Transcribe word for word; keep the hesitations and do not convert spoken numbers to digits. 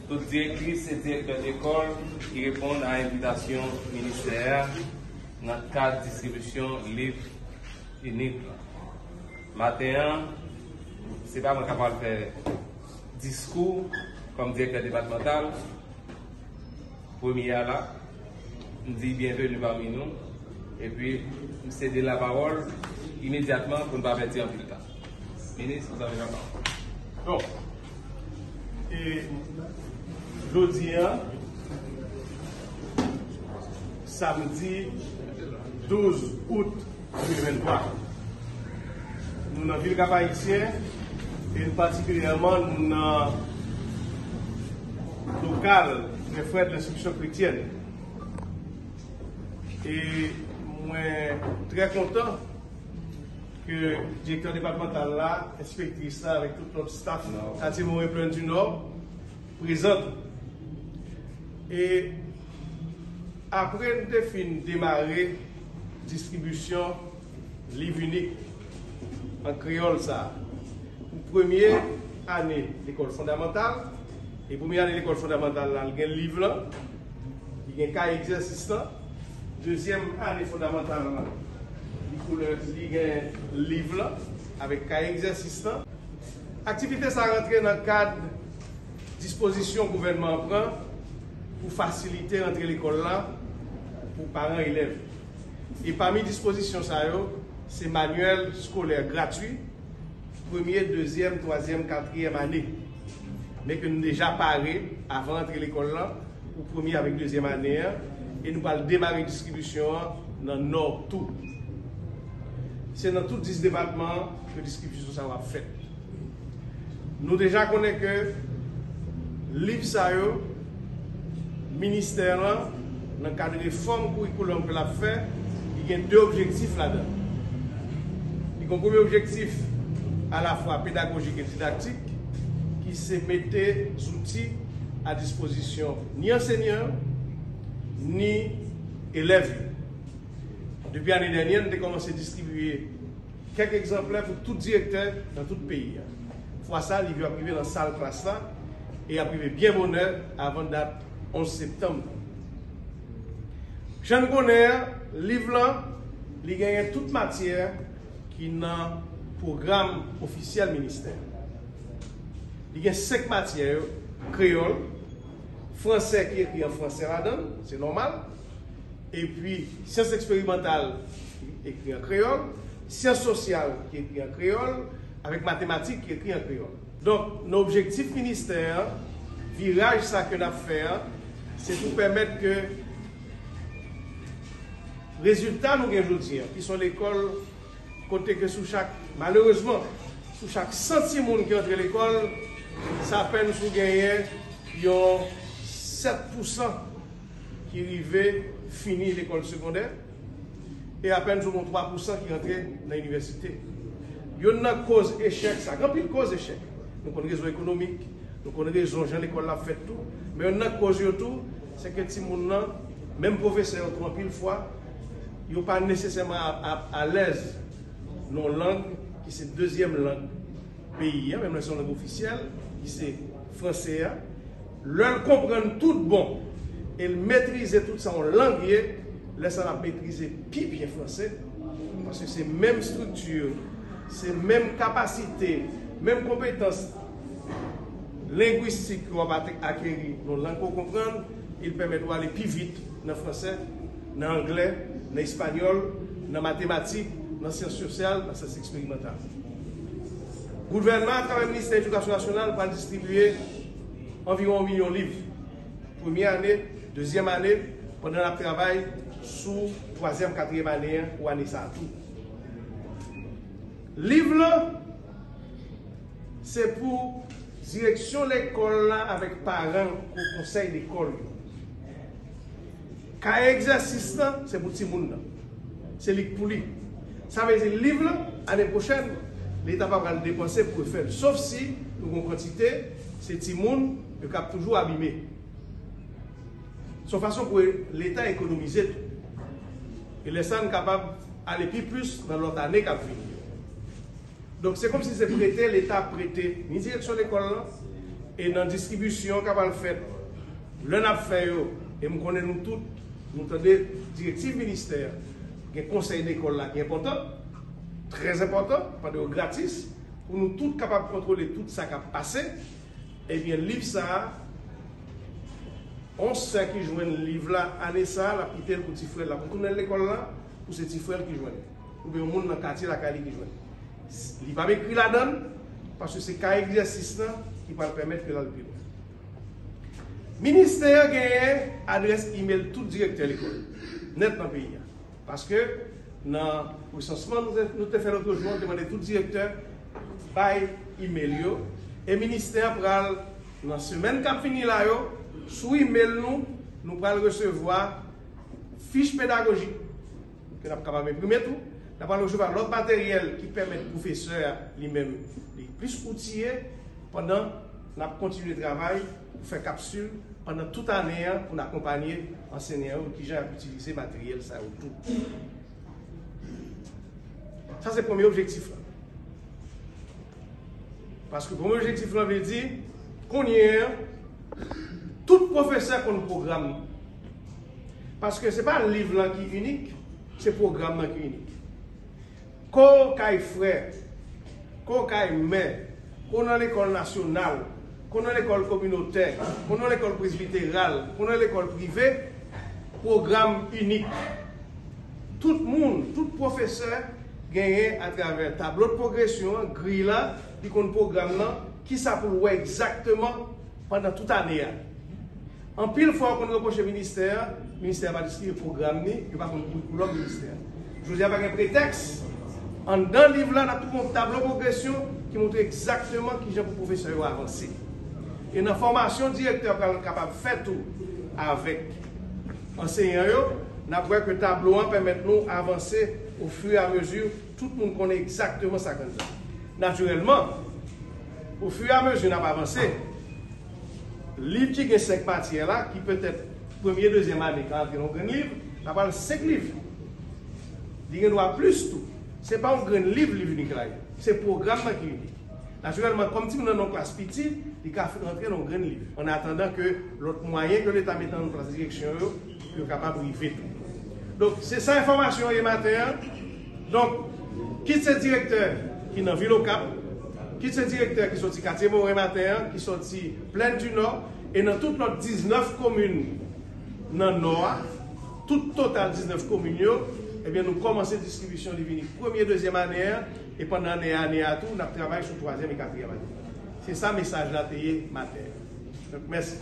Tout direktris e direktè lekòl ki reponn a envitasyon ministè a nan kad distribisyon liv inik la. Maten an, se pa mwen k ap al fè diskou kòm direktè depatmantal. Premye a la, m di byenveni pami nou, epi m sede lapawòl imedyatman pou n pa pèdi anpil tan. Minis, vous avez la parole. Bon, e jodi a, samdi douz out de mil venntwa. Nou nan vil Kap Ayisyen, e nou patikilyèman nou nan lokal Frè Fred Lenstriksyon Kretyèn. E mwen trè kontan ke direktè depatmantal la, enspektris la, avèk tout lòt staf Katye Moren Plenn di Nò, prezan tou. E apre n te fin demare distribisyon liv inik an kreyòl sa a, pou premye ane lekòl fondamantal, e premye ane lekòl fondamantal la, l gen liv lan, li gen kay egzèsis lan. Dezyèm ane fondamantal lan, li koulè, li gen liv lan avèk kay egzèsis lan. Aktivite sa a rantre nan kad dispozisyon gouvènman an pran pou fasilite rantre lekòl la pou paran elèv. E pami dispozisyon sa yo, se manyèl eskolè gratui, premye, dezyèm, twazyèm, katriyèm ane. Men ke nou deja pare avan rantre lekòl lan pou premye avèk dezyèm ane an, e nou pral demare distribisyon an nan Nò tou. Se nan tout dis depatman an ke distribisyon sa yo ap fèt. Nou deja konnen ke liv sa yo, ministè lan, nan kad refòm kourikoulòm ke l ap fè, li gen de objektif ladan. Li gen yon premye objektif alafwa pedagojik e didaktik, ki se mete zouti a dispozisyon ni ansenyan yo, ni elèv yo. Depi ane dènyè, nou te kòmanse distribiye kèk egzanplè pou tout direktè nan tout peyi a. Fwa sa, liv yo ap rive nan sal klas la e y ap rive byen bonè avan dat onz septanm nan. Jan n konnen an, liv lan, li genyen tout matyè ki nan pwogram ofisyèl ministè. Li gen senk matyè yo, kreyòl, fransè ki ekri an fransè ladan l, se nòmal, epi syans eksperimantal ki ekri an kreyòl, syans sosyal ki ekri an kreyòl, avèk matematik ki ekri an kreyòl. Donk, nan objektif ministè an, viraj sa ke n ap fè an, se pou pèmèt ke rezilta nou gen jodi an, ki se yon lekòl kote ke sou chak, malerezman, sou chak san timoun ki antre lekòl, se apèn si w genyen yon sèt pousan ki rive fini lekòl segondè, e apèn si w gen twa pousan ki rantre nan inivèsite. Youn nan koz echèk sa, gen anpil koz echèk. Nou konn rezon ekonomik, nou konn rezon jan lekòl la fèt tou, men youn nan koz yo tou, se ke timoun nan, menm pwofesè yo tou anpil fwa, yo pa nesesèman ap, ap alèz nan yon lang ki se dezyèm lang peyi a, menm lè se yon lang ofisyèl, ki se franse a. Lè l konprann tout bon e l metrize tout sa yon lang ye, lè sa l ap metrize pi byen franse, paske se menm estrikti, se menm kapasite, menm konpetans lengwistik ke w ap ak-, akeri nan lang ke w konprann, e l pèmèt ou ale pi vit nan fransè, nan anglè, nan espanyòl, nan matematik, nan syans sosyal, nan syans eksperimantal. Gouvènman, atravè Ministè Edikasyon Nasyonal, pral distribiye anviwon yon milyon liv. Premye ane, dezyèm ane, pandan n ap travay sou twazyèm, katriyèm ane an ou ane sa a tou. Liv lan, se pou direksyon lekòl la avèk paran, pou konsèy lekòl yo. Kay egzèsis lan, se pou timoun nan. Se li k pou li. Sa vle di liv lan, ane pwochèn, Leta pa pral depanse pou refè l. Sof si nou gen yon kantite, se timoun yo k ap toujou abime. Se yon fason pou Leta ekonomize tou. E lè sa, n kapab ale pi plis nan lòt ane k ap vini yo. Donk, se kòmsi se prete, Leta ap prete ni direksyon lekòl lan, e nan distribisyon k ap al fèt, lè n ap fè yo, e m konnen nou tout, nou tande direktiv ministè a, gen konsèy lekòl la ki enpòtan, trè enpòtan, pandan yo gratis, pou nou tout kapab kontwole tout sa k ap pase, ebyen, liv sa a, yon sè ki jwenn liv la ane sa a, l ap kite l pou ti frè l la, pou tounen lekòl la, pou se ti frè l ki jwenn li. Oubyen yon moun nan katye lakay li ki jwenn li. Li p ap ekri ladan l, paske se ka egzèsis lan ki pral pèmèt ke l al pi lwen. Ministè an genyen adrès imèl tout direktè lekòl nèt nan peyi a. Paske nan resansman nou te, nou te fè lòt jou, nou te mande tout direktè bay imèl yo. E ministè an pral, nan semèn k ap vini la yo, sou imèl nou, nou pral resevwa fich pedagojik ke n ap kapab enprime tou. N ap pral resevwa lòt materyèl ki pèmèt pwofesè a li menm li plis outiye pandan n ap kontinye travay pou fè kapsil pandan tout ane an pou n akonpanye ansenyan yo kijan y ap itilize materyèl sa yo tou. Sa se premye objektif la. Paske premye objektif la vle di, kounye a, tout pwofesè konn pwogram nan. Paske se pa liv lan ki inik, se pwogram nan ki inik. Ko kay frè, ko kay mè, ko nan lekòl nasyonal, ko nan lekòl kominotè, ko nan lekòl presbiteral, ko nan lekòl prive, pwogram inik. Tout moun, tout pwofesè genyen atravè tablo de pwogresyon an, griy la, li konn pwogram nan, kisa pou l wè egzakteman pandan tout ane a. Anpil fwa, yo konn repwoche ministè a, ministè a pa distribiye pwogram ni, yo pa konn kourikoulòm ministè a. Jodi a, pa gen pretèks. Anndan liv la, n ap twouve yon tablo pwogresyon ki montre egzakteman kijan pou pwofesè yo avanse. E nan fòmasyon direktè a pral kapab fè tou avèk ansenyan yo, n ap wè ke tablo an pèmèt nou avanse ofiramezu tout moun konnen egzakteman sa k anndan. Natirèlman, ofiramezu n ap avanse, liv ki gen senk matyè la, ki petèt premye, dezyèm ane ka antre nan yon grenn liv, n ap al senk liv. Li gen dwa plis tou. Se pa yon grenn liv, liv inik la ye. Se pwogram nan ki inik. Natirèlman, kòm timoun nan nan yon klas piti, li ka rantre nan yon grenn liv. An atandan ke lòt mwayen ke Leta mete an plas direksyon yo, pou yo kapab rive tou. Donk, se sa enfòmasyon an ye maten an. Donk, kit se direktè ki nan vil Okap, kit se direktè ki soti Katye Moren maten an, ki soti Plèn di Nò, e nan tout lòt diznèf komin nan Nò a, tout total diznèf komin yo, ebyen, nou kòmanse distribisyon li vini premye, dezyèm ane an, e pandan ane a, ane a tou, n ap travay sou twazyèm e katriyèm ane. Se sa mesaj la te ye maten an. Donk, mèsi.